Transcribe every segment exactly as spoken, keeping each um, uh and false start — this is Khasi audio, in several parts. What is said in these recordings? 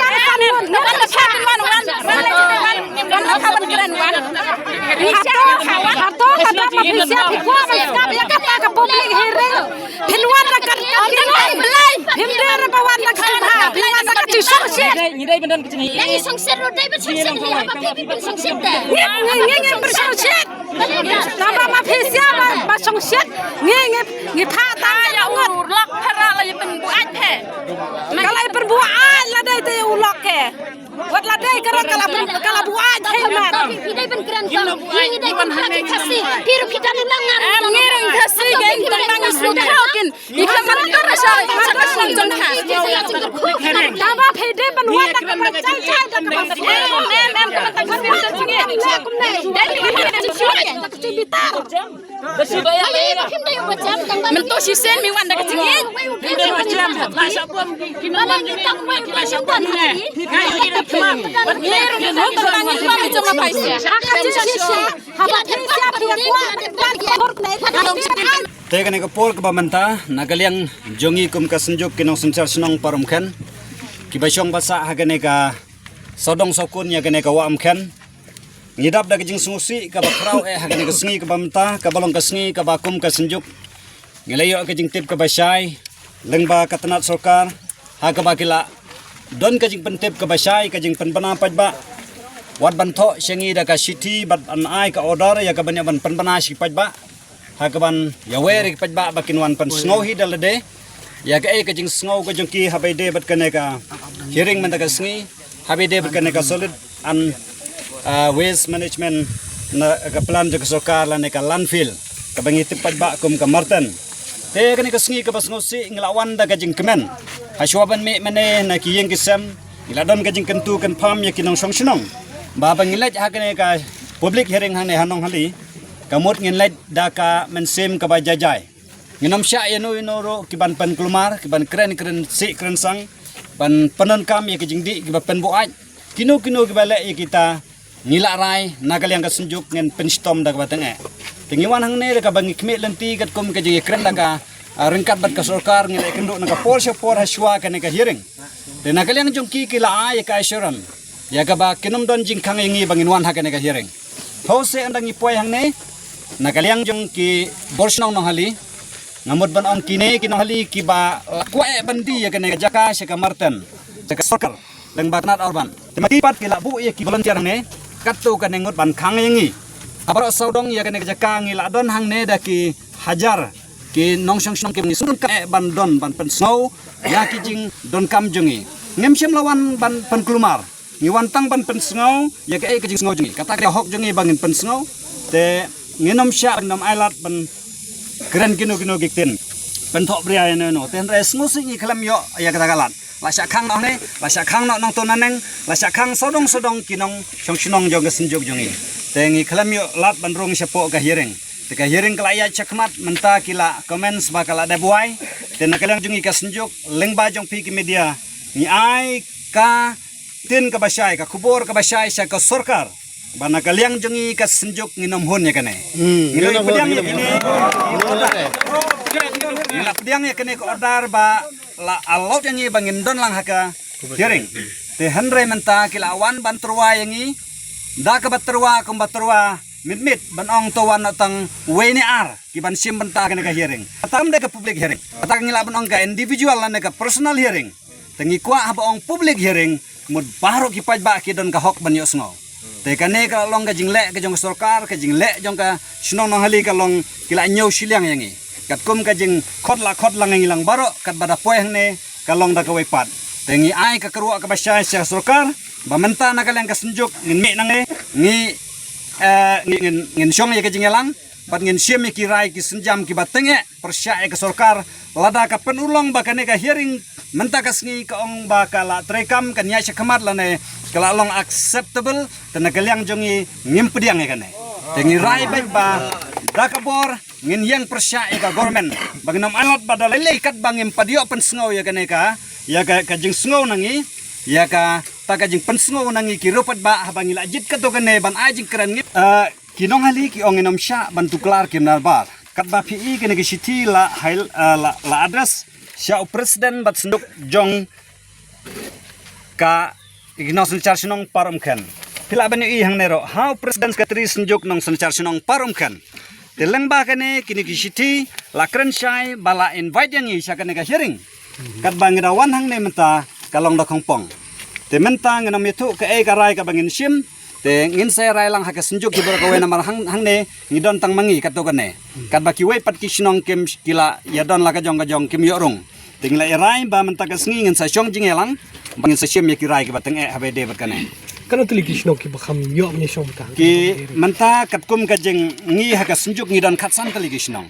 tang san ngut. Ngut sha wan wan wan wan wan wan wan kren wan. Hato hato hato ma phi sia phi kwah ban sngap ïa kata ka public hearing. Phin wan da ka ka ki lai. Phim dei re ba wan da ka jingha, phin wan da ka jingsngewsih. Ngi dei ban don ka jingim. Ngi sngewsih ruh dei ban sngewsih. Ngi ngi ngi ngi ban sngewsih. Tang ba ma phi sia ba ba sngewsih. Ngi ngi ngi pha tang ïa u lok phara la ïa pynbuaid phe. Ka la ïa pynbuaid la dei te u lok ke. Wat la dei ka la ka la ka la buaid hai mar. Phi dei ban kren tang. Phi dei ban kren Khasi. Phi ruh phi dang nang ngar. Em ngi rang Khasi ke tang nang su thau kin. Ika man ka ra sha man ka song jong ha. Tang ba phi dei ban wat da ka ban chai chai da ka ban. Em em em ka ban tang ka ban tang. Dei phi dei ban chai bitar. Mynta shisien mi wan da ka jingïeit. Te kane ka por kaba mynta, na ka liang jong ngi kum ka Synjuk ki nongsynshar shnong Parumkhen, kiba shong ba sah ha kane ka sawdong sawkun ïa kane ka Wah Umkhen, ngi dap da ka jingsngewsih kaba khraw eh ha kane ka sngi kaba mynta, kaba long ka sngi kaba kum ka Synjuk ngi la ïoh ka jingtip kaba shai lyngba ka tnat sorkar, ha kaba ki la don ka jingpyntip kaba shai, ka jingpynbna paidbah, wat ban thoh sha ngi da ka shithi bad ban ai ka order ïa kaban ïa ban pynbna sha ki paidbah, ha kaban ïa wer ïa ki paidbah ba kin wan pynsngew hi da lade ïa kaei ka jingsngew ka jong ki haba ïadei bad kane ka hearing mynta ka sngi, haba ïadei bad kane ka solid and, uh, waste management, na ka plan jong ka sorkar lane ka landfill kaba ngi tip paidbah kum ka Marten. Te kane ka sngi kaba sngewsih ngi la wan da ka jingkmen, ha shuwa ban mih mynne na ki ïing ki sem, ngi la don ka jingkyntu kynpham ïa ki nongshong shnong ba haba ngi leit ha kane ka public hearing hangne ha Nonghali, ka mut ngin leit da ka mynsiem kaba jai jai. Ngin ym shah ïa no ïa no ruh ki ban pynkulmar, ki ban kren kren sih kren sang, ban pyndonkam ïa ki jingdih kiba pynbuaid, kino kino kiba leh ïa kita, ngi la rai na ka liang ka Synjuk ngin pynshitom da kaba tyngeh. Te ngi wan hangne da kaba ngi khmih lynti katkum ka jingïakren da ka, ah, ryngkat bad ka sorkar, ngi la ïakynduh na ka por sha por ha shuwa kane ka hearing. Te na ka liang jong ki, ki la ai ïa ka assurance ïa kaba kin ym don jingkhang ïa ngi ba ngin wan ha kane ka hearing. Hynrei ynda ngi poi hangne, na ka liang jong ki bor shnong Nonghali, nga mut ban ong kine ki Nonghali kiba la kwah ban die ïa kane ka jaka sha ka Marten, sha ka sorkar, lyngba ka tnat urban. Te ma ki pat ki la buh ïa ki volunteer hangne, katto katne ngut ban khang ïa ngi. Ha baroh sawdong ïa kane ka jaka ngi la don hangne da ki hajar ki nongshong shnong kiba ngi sngewthuh ka eh ban don ban pynsngew ïa ki jingdonkam jong ngi. Ngim shym la wan ban pynkulmar. Ngi wan tang ban pynsngew ïa kaei ka jingsngew jong ngi. Kata ka hok jong ngi ba ngin pynsngew. Te ngin ym shah, ngin ym ailad ban kren kino kino ki ktien, pynthohbria ïa no ïa no. Te hynrei sngewsih ngi khlem ïoh ïa kata ka lad. La shah khang noh ne, la shah khang noh nangto naneng, la shah khang sawdong sawdong ki nongshong shnong jong ka Synjuk jong ngi. Te ngi khlem ïoh lad ban rung shapoh ka hearing. Te ka hearing ka la ïaid shakhmat, mynta ki la commence ba ka la dep wai. Te na ka liang jong ngi ka Synjuk, lyngba jong phi ki media, ngi ai ka ktien kaba shai, ka khubor kaba shai sha ka sorkar ba na ka liang jong ngi ka Synjuk ngin ym hun ïa kane. Hmm, ngin ym pdiang ïa kane. Ngi la pdiang ïa kane ka order ba la allowed ïa ngi ba ngin don lang ha ka hearing. Te hynrei mynta ki la wan ban tyrwa ïa ngi da kaba tyrwa kumba tyrwa mit mit, ban ong to wan noh tang wei ne ar ki ban shim bynta kane ka hearing. Kata kam dei ka public hearing. Kata ngi lah ban ong ka individual lane ka personal hearing. Te ngi kwah haba ong public hearing, mut baroh ki paidbah ki don ka hok ban ïohsngew. Te kane ka long ka jingleh ka jong ka sorkar, ka jingleh jong ka shnong Nonghali, ka long ki la ñiew shiliang ïa ngi. Katkum ka jingkhot la khot lang ïa ngi lang baroh, katba da poi hangne ka long da kawei pat. Te ngi ai ka kyrwoh kaba shai sha ka sorkar ba mynta na ka liang ka Synjuk ngin mih nangne, ngi, eh, ngi, ngin, ngin shong ïa ka jingïalang bad ngin shim ïa ki rai ki sienjam kiba tyngeh pyrshah ïa ka sorkar. Lada ka pynurlong ba kane ka hearing mynta ka sngi ka ong ba ka la treikam, kan ïaid shakhmat lane ka la long acceptable, te na ka liang jong ngi ngim pdiang ïa kane. Te ngi rai beit ba da ka bor ngin ïeng pyrshah ïa ka government ba ngin ym ailad ba da lei lei katba ngim pat ïoh pynsngew ïa kane ka, ïa ka, ka jingsngew na ngi, ïa kata ka jingpynsngew na ngi ki riewpaidbah haba ngi la jied katto katne ban ai jingkren ngi. Eh, ki Nonghali ki ong ngin ym shah ban tuklar ki mlarbar. Katba phi i kane ka shithi la hai, eh, la, la address sha u president bad Synjuk jong ka, ki nongsynshar shnong Parumkhen. Phi lah ban ïohi hangne ruh, ha u president secretary Synjuk nongsynshar shnong Parumkhen. Te lyngba kane kine ki shithi la kren shai ba la invite ïa ngi sha kane ka hearing. Katba ngi da wan hangne mynta ka long da khongpong. Te mynta ngin ym ïathuh kaei ka rai kaba ngin shim. Te ngin sa rai lang ha ka Synjuk ki bor kawei namar hang, hangne ngi don tang ma ngi katto katne. Katba kiwei pat ki shnong kim, ki la ïa don la ka jong ka jong, kim ïoh rung. Te ngi la rai ba mynta ka sngi ngin sa shong jingïalang ba ngin sa shim ïa ki rai kiba tyngeh haba ïadei bad kane. Katno tylli ki shnong kiba kham ïoh ban ïa shong mynta? Ki mynta katkum ka jing ngi ha ka Synjuk ngi don khatsan tylli ki shnong.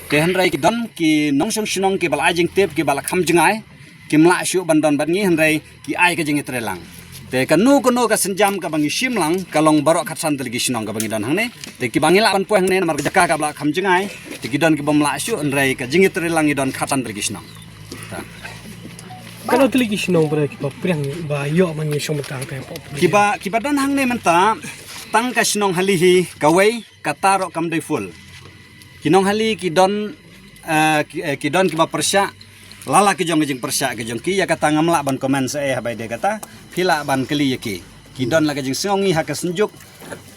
Te hynrei ki don ki nongshong shnong kiba la ai jingtip, kiba la kham jngai, kim lah shuh ban don bad ngi hynrei ki ai ka jingïatreilang. Te kano kano ka sienjam kaba ngi shim lang ka long baroh khatsan tylli ki shnong kaba ngi don hangne. Te kiba ngi lah ban poi hangne namar ka jaka kaba la kham jngai. Te ki don kibym lah shuh hynrei ka jingïatreilang ngi don khatsan tylli ki shnong. Katno tylli ki shnong ba kiba pdiang ba ïoh ban ïa shong mynta ha ka pop? Kiba, kiba don hangne mynta tang ka shnong Halihi kawei, kata ruh kam dei full. Ki Nonghali ki don Eh, ki, eh, ki don kiba pyrshah, lala ki jong ka jingpyrshah ka jong ki, ïa kata ngam lah ban comment sa eh haba ïadei kata, phi lah ban kylli ïa ki. Ki don la ka jingsngew, ngi ha ka Synjuk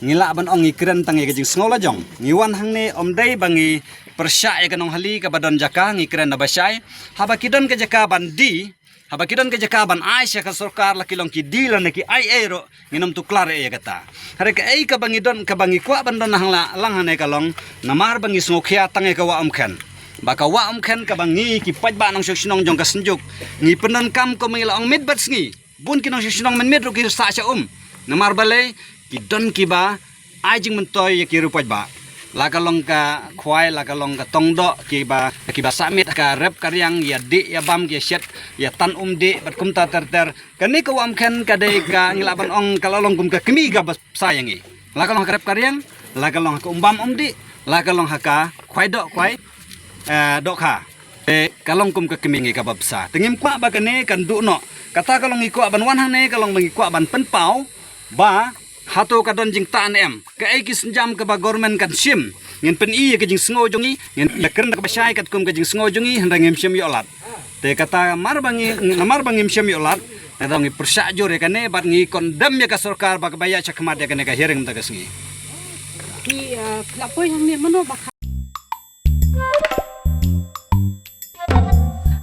ngi lah ban ong ngi kren tang ïa ka jingsngew la jong. Ngi wan hangne ym dei ba ngi pyrshah ïa ka nonghali kaba don jaka, ngi kren da ba shai. Haba ki don ka jaka ban die, haba ki don ka jaka ban ai sha ka sorkar, la ki long ki die lane ki ai ei ruh, ngin ym tuklar ïa kata. Hynrei kaei kaba ngi don, kaba ngi kwah ban don hangne, lang hangne ka long, namar ba ngi sngewkhia tang ïa ka Wah Umkhen. Ba ka Wah Umkhen kaba ngi ki paidbah nongshong shnong jong ka Synjuk ngi pyndonkam kum ngi la ong miet bad sngi. Bun ki nongshong shnong mynmiet ruh ki sah sha um. Namar balei? Ki don kiba ai jingmyntoi ïa ki riew paidbah. La ka long ka khwai, la ka long ka tongdoh, kiba, kiba sah miet ka rep ka riang, ïa die ïa bam, ïa shet, ïa tan um die bad kumta ter ter. Kane ka Wah Umkhen ka dei ka, ngi lah ban ong ka la long kum ka kmie kaba bsa ïa ngi. La ka long ha ka rep ka riang, la ka long ha ka um bam um die, la ka long ha ka khwai doh khwai, eh, dohkha. Eh, ka long kum ka kmie ngi kaba bsa. Te ngim kwah ba kane kan duh noh. Kata ka long ngi kwah ban wan hangne, ka long ba ngi kwah ban pynpaw ba hato ka don jingtah ne em. Kaei ki sienjam kaba government kan shim, ngin pyni ïa ka jingsngew jong ngi, ngin ïa kren da kaba shai katkum ka jingsngew jong ngi, hynrei ngim shym ïoh lad. Te kata mar ba ngi, namar ba ngim shym ïoh lad, ngi dang ngi pyrshah jur ïa kane bad ngi condemn ïa ka sorkar ba kaba ïaid shakhmat ïa kane ka hearing mynta ka sngi. Ki, eh, phi la poi hangne mano ba kha-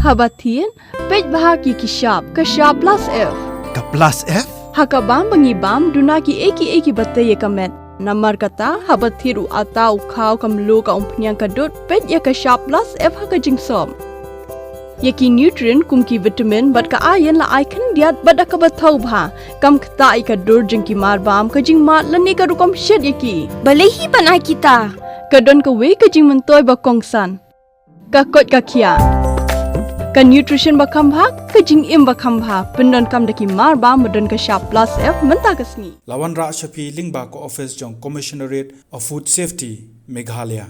Haba thied, peit bha ki ki shap, ka shap plus F. Ka plus F? Ha ka bam ba ngi bam, duna kiei kiei kiba tei ïa ka met. Namar kata, haba thied u atta, u khaw, ka mluh, ka umphniang, ka dud, peit ïa ka shap plus F ha ka jingsop. Ïa ki nutrient kum ki vitamin bad ka iron la ai khyndiat bad da kaba thaw bha. Kam ktah ïa ka dur jong ki mar bam, ka jingmad lane ka rukom shet ïa ki. Balei hi ban ai kita? Ka don kawei ka jingmyntoi ba kongsan. Ka koit ka khiah. Ka nutrition ba kham bha, ka jingim ba kham bha. Pyndonkam da ki mar bam ba don ka shap plus F mynta ka sngi. La wanrah sha phi lyngba ka office jong Commissionerate of Food Safety, Meghalaya.